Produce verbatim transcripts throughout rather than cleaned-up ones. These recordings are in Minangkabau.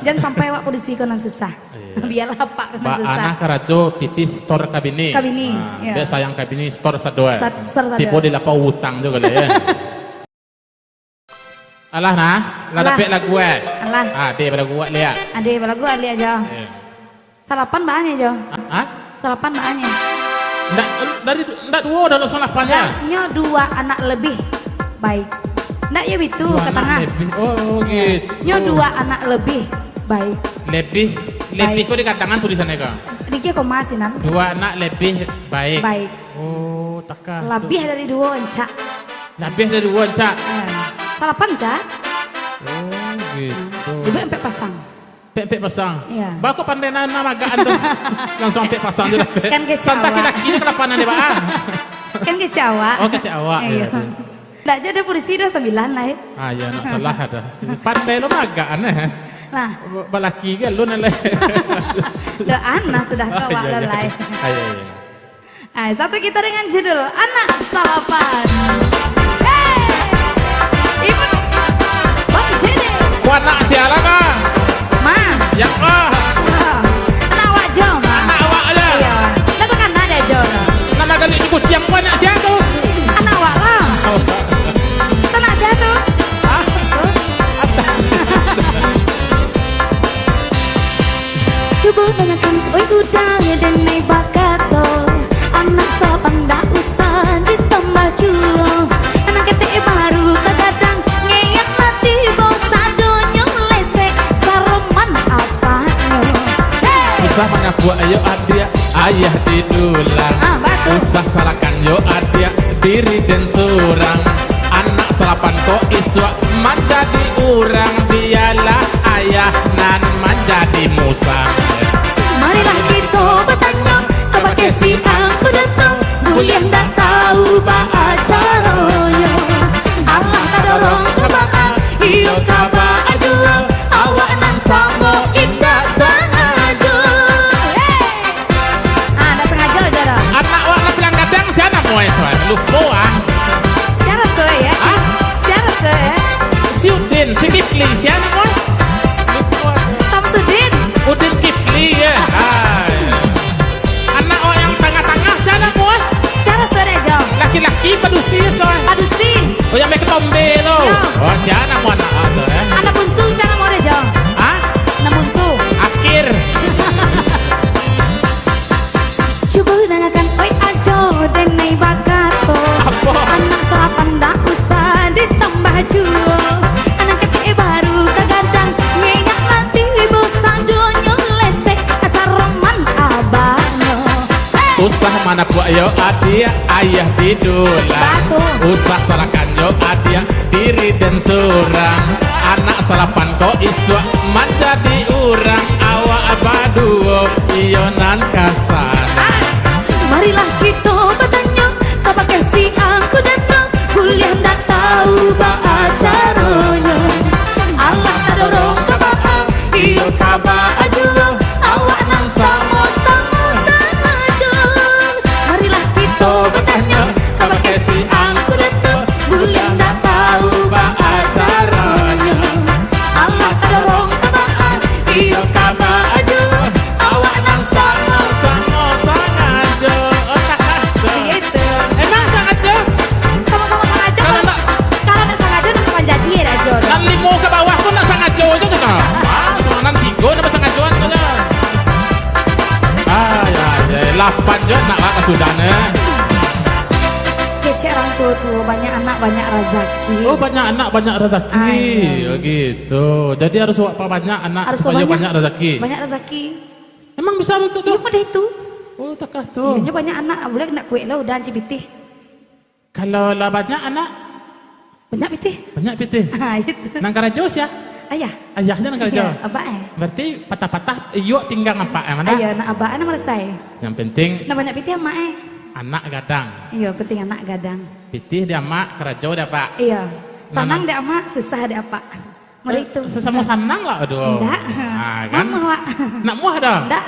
Jan sampai awak padusi ko nan susah. Iyo. Bialah apak ko nan susah. Baa nan karajo pitih setor ka bini. Ka bini, iyo. Dek sayang ka bini setor sado, eh. Sat-, setor sado. Tibo di lapau utang juo lai, eh. Alah nah, lah dapek lagu, eh. Alah. Ah, dek balagu awak liak. Ade balagu awak liak jo. Iyo. Salapan baa nyo jo. Ah? Salapan baa nyo. Ndak, dari, ndak duo dah langsung lapan ya? Ndak, nyo dua anak lebih baik. Ndak yo bitu ka tangah. Dua anak lebih. Oh, gitu. Nyo dua anak lebih baik. Lebih, lebih ko digadangan tulisannyo ko? Dikira koma sinan. Dua anak lebih baik. Baik. Oh, takah tu. Labiah dari duo, encak. Labiah dari duo, encak? Eh, salapan, encak. Oh, gitu. Ibu ampek pasang. Ampek-ampek pasang. Iyo. Baa kok pandai nan, nan magakan tu. Langsung ampek pasang tu dah. Kan kecek awak. Santah laki-laki tu kalapanan dek baa. Kan kecek awak. Oh, kecek awak. Iyo. Iyo, iyo. Ndak jadi polisi dah sambilan lah, eh. Ah, iyo, ndak salah dah. Pandai lo magakan, eh. Lah. Balaki kan lo nan lai. Doa nah sudah ko awak lai. Iyo, iyo. Ayo, satu kita dengan judul Anak Salapan. Hei! Ibu, Bang Jede. Ko anak sia lah, Kak? Ma. Sia, Kak? Ah. Anak awak jo, Ma. Anak awak aja. Iyo. Lah takana dek jo. Nan galiak di kuciang ko anak sia tu? Anak awak lah. Oh. Tu anak sia tu? Ah. Tu. Cubo tanyakan, oi, uda, denai bakato, anak salapan ndak usah ditambah juo. Anak ketek baru tagadang, ngeyang lah tibo sadonyo lesek, saroman apaknyo. Hei! Usah manyapuak, ayo adiak, ayah di dulang. Ah, batua. Usah salahkan yo adiak, diri den surang. Anak salapan ko isuak manjadi urang, bialah ayah nan manjadi musang. Marilah kito batanyo, kabake si angku Dato, buliah ndak tau baa caronyo. Alah tadorong ka baa, iyo ka baa juo, awak nan samo indak sangajo. Hei! Ah, ndak sangajo jo doh. Anak awak nan bilang gadang, sia namoe, soe? Lupo, ah. Sia raso, yo? Hah? Sia raso, yo? Si Udin, si Kifli, sia namoe? Lupo, ah. Samsudin. Udin Kifli, yo. Ah, iyo. Anak awak yang tangah-tangah, sia namoe? Sia raso dek jo? Laki-laki, padusi, soe? Padusi. Oh, yang main ketombe tu. Yo. Oh, sia namoe anak awak, soe? Anak bunsu, sia namoe dek jo? Hah? Anak bunsu. Akhir. Cubo dangakan, oi, ajo denai bakato. Apo? Anak salapan ndak usah ditambah juo. Anak ketek baru tagadang, ngeyang lah tibo sadonyo lesek, saroman abaknyo. Hei! Usah manyapuak yo adiak, ayah di dulang. Batua. Usah salahkan yo adiak, diri den surang. Anak salapan ko isuak manjadi urang, awak baduo iyo nan ka sanang. Ah, marilah kito batanyo, kabake si angku Dato, buliah ndak tau baa caronyo. Alah tadorong ka baa, iyo ka baa juo, awak nan samo-samo sangajo. Marilah kito batanyo, kabake si angku Dato, buliah ndak tau baa caronyo. Alah tadorong ka baa, iyo ka baa juo, awak nan samo-samo sangajo. Oh, takah tu. Iyo itu. Emang sangajo? Samo-samo sangajo. Kalau ndak, kalau ndak sangajo, ndak akan jadi, yo, Jo. Nan limo ka bawah tu ndak sangajo jo tu, nah. Ah, cuma nan tigo ndak basangajoan tu, nah. Ah, yo, yo, lapan jo nak lah kasudahan, eh. Kecek urang tuo-tuo, banyak anak, banyak razaki. Oh, banyak anak, banyak razaki. Ah, iyo. Oh, gitu. Jadi harus awak pabanyak anak supaya banyak razaki. Harus pabanyak. Banyak razaki. Emang bisa tu, tu? Iyo, mudah itu. Oh, takah tu. Iyo, nyo banyak anak, buliah ndak kuek lah udah ancik pitih. Kalau lah banyak anak? Banyak pitih. Banyak pitih. Ah, itu. Nan karajo sia? Ayah. Ayah se nan karajo? Iyo, apak, eh. Berarti patah-patah iyuak pinggang apak, eh, mano? Iyo, nak apak, eh, nak marasai. Yang penting. Nak banyak pitih amak, eh. Anak gadang. Iyo, penting anak gadang. Pitih di amak, karajo di apak. Iyo. Nah, sanang di amak, susah di apak. Mode itu. Sasamo sanang lah, aduh. Ndak. Ah, kan? Nak muah, Wak. Nak muah dah? Ndak.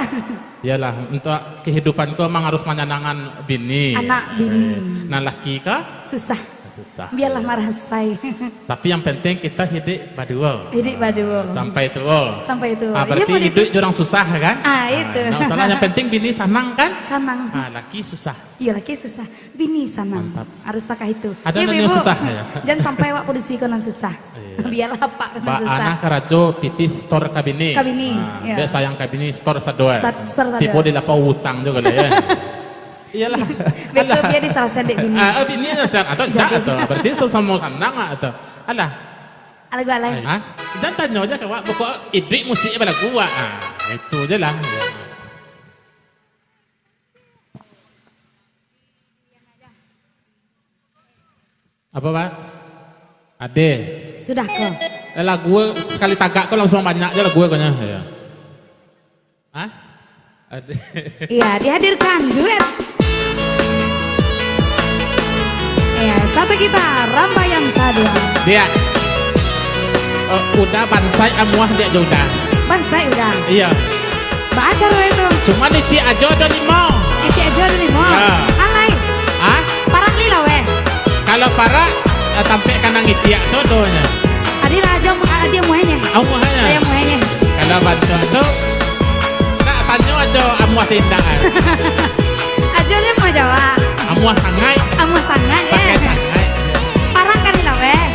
Iyolah, untuak kehidupan ko emang harus manyanangan bini. Anak bini. Eh, nan laki ko? Susah. Susah. Biarlah marasai. Tapi yang penting kita hidup baduo. Hidup baduo. Sampai tuo. Sampai tuo. Ah, berarti hidup jo urang susah, kan? Ah, itu. Nah, soalnya yang penting bini sanang, kan? Sanang. Ah, laki susah. Iyo, laki susah. Bini sanang. Mantap. Harus takah itu. Ada nan susah, ya? Jangan sampai awak padusi ko nan susah. Iya. Biarlah apak ko nan susah. Anak karajo pitih setor ka bini. Ka bini, ah, iya. Dek sayang ka bini setor sadoan. Sat-, setor sadoan. Tibo di lapau utang juo lah, ya. Iyalah. Betul, biar disalasaian dek bini. Ah, oh, bini yang salasaian. Atau cak atau. Berarti sama sanang atau. Alah. Alah, gua alai. Hah? Jangan tanyo aja ka awak. Pokok iduik musik balagu awak. Ah, itu je lah. Apa, Pak? Ade. Sudah ko. Eh, lagu sakali tagak ko langsung banyak je lagu ko nyo. Iya. Hah? Ade. Iya, dihadirkan duet. Iya, satu gitar, Ramba yang kadua. Dia. Eh, Uda bansai amuah diak jo Uda. Bansai Uda. Iya. Baa caro itu? Cuman itiak ajo ado limo. Itiak ajo ado limo. Ya. Alai. Hah? Parak li lah, weh. Kalau parak, eh, tampek kanang itiak tu adonyo. Adi lah ajo, adi amuahnyo. Amuahnyo. Adi amuahnyo. Kalau bantuak tu, nak tanyo ajo amuah tindakan. Ajo ni amuah Jawa. Amuah sangaik. Amuah sangaik, pakai eh. Sangaik. Parak kali lah, weh.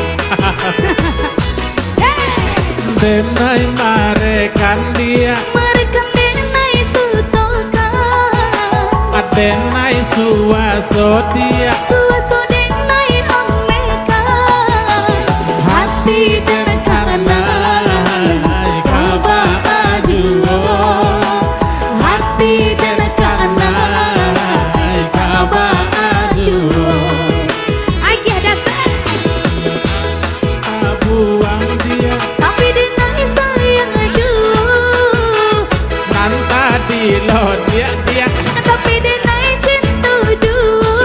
Denai marekan dia. Marekan denai sutokan. Denai suaso dia. Suaso denai amekan. Hati den kanai ka baa juo. Hati den kanai ka baa juo. Agiah dasar. Tabuang dia. Tapi denai sayang juo. Nan tadi lo diak-diak. Tapi denai cinto juo.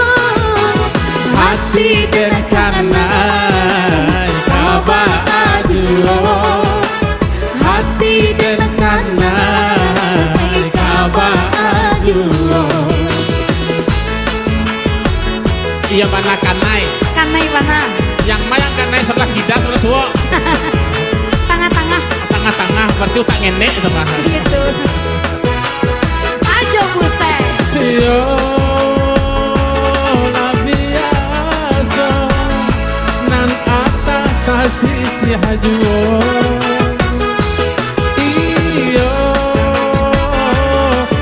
Hati den kanai ka baa juo. Hati den kanai ka baa juo. Iyo, bana kanai. Kanai bana. Yang ma yang kanai, sabalah kida, sabalah suok? Tangah-tangah. Tangah-tangah, berarti utak ngenek tu, Bang. Betul. Ajo pusat. Iyo, lah biaso, nan atah tasisiah juo. Iyo,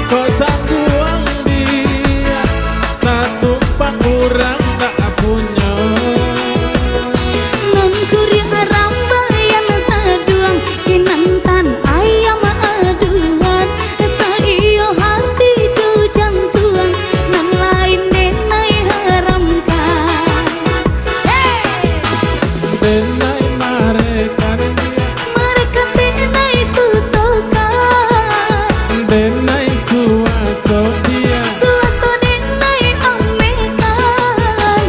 kok cangguang dia, tatumpang urang tak punyo. Nan kuriak rambaian aduang, inantan ayam aduan, saiyo hati jo jantuang, nan lain denai haramkan. Hei! Denai marekan dia. Marekan denai sutokan. Denai suaso dia. Suaso denai amekan.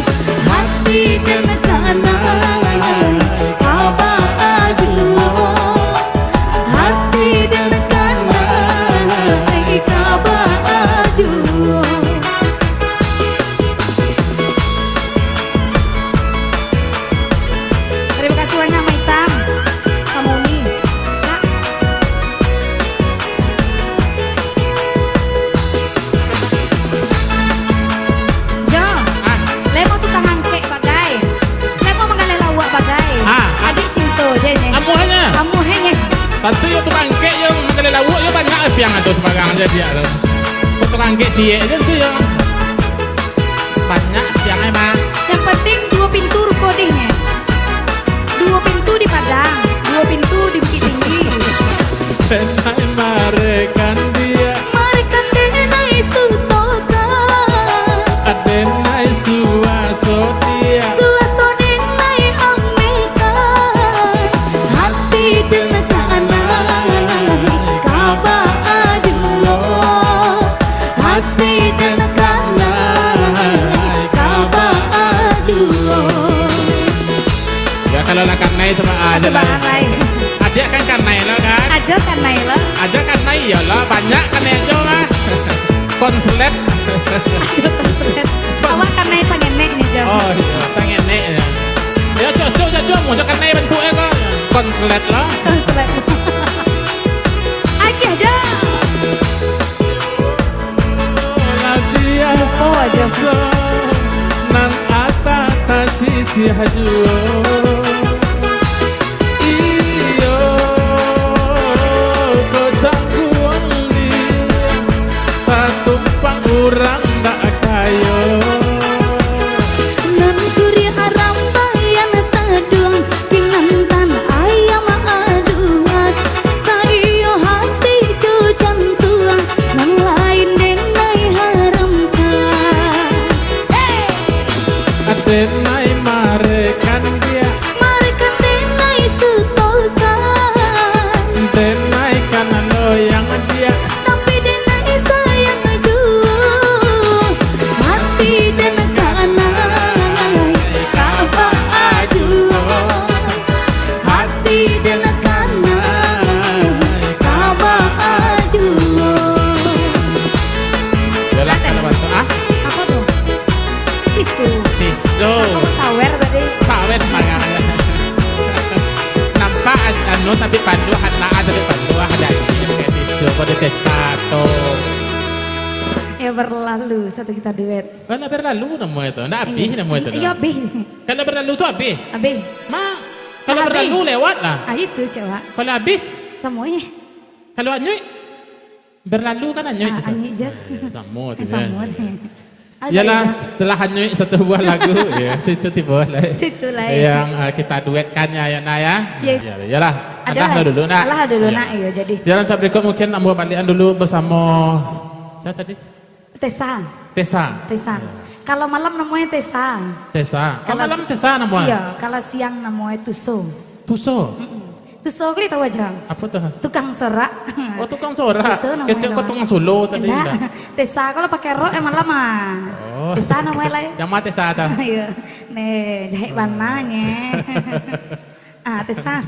Hati den kanai ka baa juo. Hati den kanai ka baa juo. Terima kasih banyak, Maitam. Sama Uni. Kak. Jo. Ah. Lai mah tukang angkek bagai. Lai mah manggaleh lauak bagai. Ah. Adik cinto je ni. Amuahnyo. Amuahnyo. Tantu yo tukang angkek yo manggaleh lauak yo banyak piang ado sabarang je dia tu. Tukang angkek ciek je tu yo. Banyak siang ai, Bang. Yang penting duo pintu ruko deh, nyo. Duo pintu di Padang, duo pintu di Bukittinggi. Denai marekan dia. Marekan denai sutokan. Denai suaso dia. Suaso denai amekan. Hati den kanai ka baa juo. Hati den kanai ka baa juo. Ya, kalau lah kanai tu, Mak, ah, je lah. Baa lai. Adiak kan kanai lah, kan? Ajo kanai lah. Ajo kanai, iyolah, banyak kanai ajo lah. Konslet. Ajo konslet. Awak kanai sangenek ni, Jo. Oh, iya, sangenek ya. Selet lah. Selet. Agih aja. Latihan. Oh, aja. Nan ata tasisih juo. Iyo, kocangkuang ni tatumpang urang dak kayo. Nan kuria arambayan taduang, pinantan ayam aduan, saiyo hati jo jantuang, nan lain denai haramkan. Hei! Denai marekan dia, marekan denai sutokan, denai kan loyang dia, tapi denai sayang juo. Hati den kanai ka baa juo, hati den kanai ka baa juo. Yolah, kalau bantu, ah? Apa tu? Tisu. Tisu. Apa sawer tadi? Sawer semangatnya. Nampak an-, anu tapi panduah, anak tapi panduah, ada isi pakai tisu, kok di peta tu. Ya, berlalu satu kita duet. Kan dah berlalu namo itu, ndak habis namo itu. Iya, habis. Kalau berlalu tu habis. Habis. Ma, kalau berlalu lewat lah. Ah, itu, cewek. Kalau habis? Samuai. Kalau anyuik? Berlalu kan anyuik. Ah, gitu. Anyuik je. Ah, ya, samo tu, eh, ya. Samo tu. Yalah, setelah anyuik satu buah lagu, ya, itu tibo lah. Itu lah, ya. Yang, ah, kita duetkannya, ya, nak, ya. Ya. Ya, yalah. Adalah dulu, nak. Alah dulu, nak, ya, jadi. Yalah, tak berikut mungkin ambo balikan dulu bersama, siapa tadi? Tesa. Tesa. Tesa. Ya. Kalau malam namanya Tesa. Tesa. Oh, kalau malam si-, Tesa namanya? Iya, kalau siang namanya Tuso. Tuso? Mm-mm. Tuso kali tahu aja. Apa tu? Tukang sorak. Oh, tukang sorak. Tuso namanya. Kecil kau tukang solo tadi. Enggak. Tesa kalau pakai rok, eh, malam, ah. Oh. Tesa namanya lah, eh. Yang mana Tesa tu? Iya. Nih, jahit bananya. Ah, Tesa.